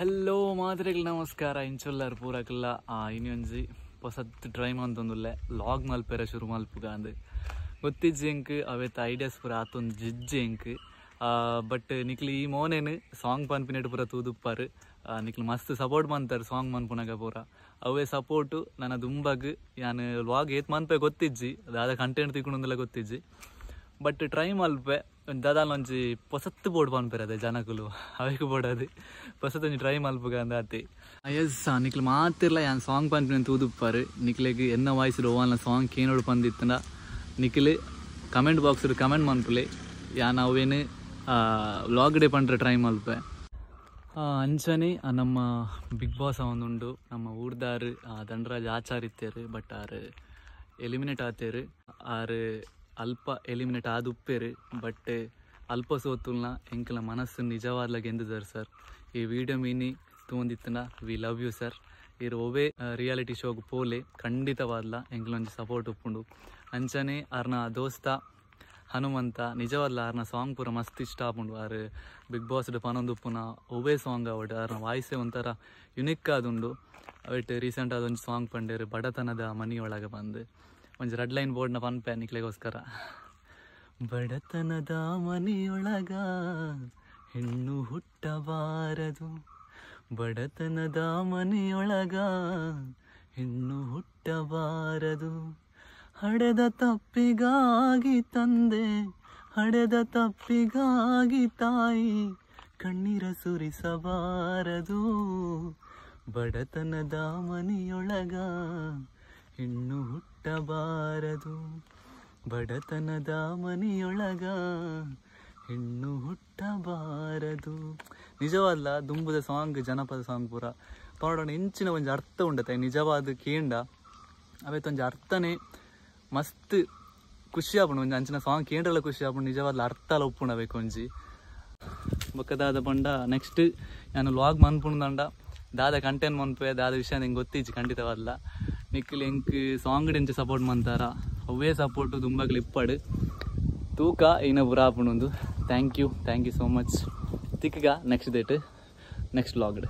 Hello ಮಾತ್ರೆಗಳು ನಮಸ್ಕಾರ ಇಂಚೊಲ್ಲಾರ್ ಪೂರಕಲ್ಲ ಇನ್ನೊಂಜಿ ಹೊಸತ್ try ಮಂತೊಂದುಲ್ಲೆ log ಮಲ್ಪೆರೆ ಶುರು ಮಲ್ಪುಗ ಅಂದ್ ಗೊತ್ತಿಜ್ಜಿ ಎಂಕ್ ಅವೇತ ಐಡಿಯಾಸ್ ಪೂರ ಆತೊಂದು ಜಿಜ್ಜಿ ಎಂಕ್ ಬಟ್ ನಿಕ್ಲು ಈ ಮೋನೇನು ಸಾಂಗ್ ಪನ್ಪಿನೆಟ್ ಪೂರ ತೂದುಪ್ಪಾರು ನಿಕ್ಲು ಮಸ್ತ್ ಸಪೋರ್ಟ್ ಮಂತಾರೆ ಸಾಂಗ್ ಮನ್ಪುನಗ ಪೂರ ಅವೇ ಸಪೋರ್ಟು ನನ್ನ ದುಂಬಗ್ ಯಾನ್ ಲಾಗ್ ಏತ್ ಮನ್ಪೆ ಗೊತ್ತಿಜ್ಜಿ ದಾದ ಕಂಟೆಂಟ್ ತಿಕ್ಕೊಂಡೊಂದೆಲ್ಲ ಗೊತ್ತಿಜ್ಜಿ ಬಟ್ ಟ್ರೈ ಮಲ್ಪೆ ದಾದಾಲ ಒಂಜಿ ಪೊಸತ್ತು ಬೋರ್ಡ್ ಪನ್ಪೆರ್ ಅದೇ ಜನಕುಲು ಅವೆಕ್ ಬೋಡದು ಪೊಸತ್ ಒಂಜಿ ಟ್ರೈ ಮಲ್ಪುಗ ಅಂದ್ ಆತೆ ಎಸ್ ನಿಕ್ಲು ಮಾತಿರ್ಲ ಯಾನ್ ಸಾಂಗ್ ಪನ್ಪಿನ ತೂದುಪ್ಪಾರು ನಿಕ್ಲೆಗ್ ಎನ್ನ ವಾಯ್ಸ್ ಓವಲ್ನ ಸಾಂಗ್ ಕೇನೋಡು ಪಂದಿತ್ತಂಡ ನಿಕ್ಲು ಕಮೆಂಟ್ ಬಾಕ್ಸ್ ಕಮೆಂಟ್ ಮನ್ಪುಲೆ ಯಾನ್ ಅವೇನು ವ್ಲಾಗ್ ಡೇ ಪಂಡ್ರೆ ಟ್ರೈ ಮಲ್ಪೆ ಅಂಚನೆ ನಮ್ಮ ಬಿಗ್ ಬಾಸ್ ಒಂದುಂಡು ನಮ್ಮ ಊರ್ದಾರು ಧನರಾಜ್ ಆಚಾರ್ ಇತ್ತೇರು ಬಟ್ ಆರು ಎಲಿಮಿನೇಟ್ ಆತೇರು ಆರು ಅಲ್ಪ ಎಲಿಮಿನೇಟ್ ಆದ ಉಪ್ಪೇರು ಬಟ್ ಅಲ್ಪ ಸೋತುಲ್ನ ಎಂಕಲ ಮನಸ್ಸು ನಿಜವಾದ್ಲ ಗೆಂದಿದ್ದಾರೆ ಸರ್ ಈ video ಮೀನಿ ತೂಂದಿತ್ತನ we love you sir ಇರು ಒವೇ ರಿಯಾಲಿಟಿ ಶೋಗೆ ಪೋಲೆ ಖಂಡಿತವಾದ್ಲ ಎಂಕಲೊಂಜಿ ಸಪೋರ್ಟ್ ಉಪ್ಪುಂಡು ಅಂಚನೆ ಆರ್ನ ದೋಸ್ತ ಹನುಮಂತ ನಿಜವಾದ್ಲ ಆರ್ನ ಸಾಂಗ್ ಪೂರ ಮಸ್ತ್ ಇಷ್ಟ ಆಪುಂಡು ಆರು ಬಿಗ್ ಬಾಸ್ ಪನೊಂದು ಉಪ್ಪುನ ಒವೇ ಸಾಂಗ್ ಅವಡು ಆರ್ನ ವಾಯ್ಸೇ ಒಂಥರ ಯುನಿಕ್ ಆದುಂಡು ಅವಿಟ್ ರೀಸೆಂಟ್ ಆದ ಒಂಜಿ ಸಾಂಗ್ ಪಂಡೇರು ಬಡತನದ ಮನಿಯೊಳಗೆ ಬಂದು ಒಂಜಿ ರೆಡ್ ಲೈನ್ ಬೋರ್ಡ್ನ ಪನ್ಪೆ ನಿಕ್ಲೆಗೋಸ್ಕರ ಬಡತನದ ಮನೆಯೊಳಗ ಹೆಣ್ಣು ಹುಟ್ಟಬಾರದು ಬಡತನದ ಮನೆಯೊಳಗ ಹೆಣ್ಣು ಹುಟ್ಟಬಾರದು ಹಡೆದ ತಪ್ಪಿಗಾಗಿ ತಂದೆ ಹಡೆದ ತಪ್ಪಿಗಾಗಿ ತಾಯಿ ಕಣ್ಣೀರ ಸುರಿಸಬಾರದು ಬಡತನದ ಮನೆಯೊಳಗ ಹೆಣ್ಣು ಹುಟ್ಟಬಾರದು ಬಡತನದ ಮನೆಯೊಳಗ ಹೆಣ್ಣು ಹುಟ್ಟಬಾರದು ನಿಜವಾದ್ಲ ದುಂಬುದ ಸಾಂಗ್ ಜನಪದ ಸಾಂಗ್ ಪೂರ ಪಾಡೋಣ ಇಂಚಿನ ಒಂಜಿ ಅರ್ಥ ಉಂಡತೆ ನಿಜವಾದ ಕೇಂಡ ಅವೇತ ಒಂಜಿ ಅರ್ಥನೇ ಮಸ್ತ್ ಖುಷಿ ಆಪುಂಡು ಒಂಜಿ ಅಂಚಿನ ಸಾಂಗ್ ಕೇಂಡ್ರಲ್ಲ ಖುಷಿ ಆಪುಂಡು ನಿಜವಾದ್ಲ ಅರ್ಥಲ ಒಪ್ಪುಂಡು ಅವೇಕ್ ಒಂಜಿ ಬೊಕ್ಕ ಪಂಡ ನೆಕ್ಸ್ಟ್ ನಾನು ಲಾಗ್ ಮನ್ಪುಂಡು ದಾದ ಕಂಟೆಂಟ್ ಮನ್ಪೆ ದಾದ ವಿಷಯ ನಿಂಗೆ ಗೊತ್ತಿಜ್ಜಿ ಖಂಡಿತವಾದ್ಲ ನಿಕ್ಲು ಎಂಕ್ ಸಾಂಗ್ ಇಂಚ ಸಪೋರ್ಟ್ ಮಂತಾರ ಅವೇ ಸಪೋರ್ಟು ದುಂಬಗ್ಲು ಇಪ್ಪಡು ತೂಕ ಇನ್ನ ಪೂರ ಆಪುಂಡು thank you so much ತಿಕ್ಕಗ next date next vlogged.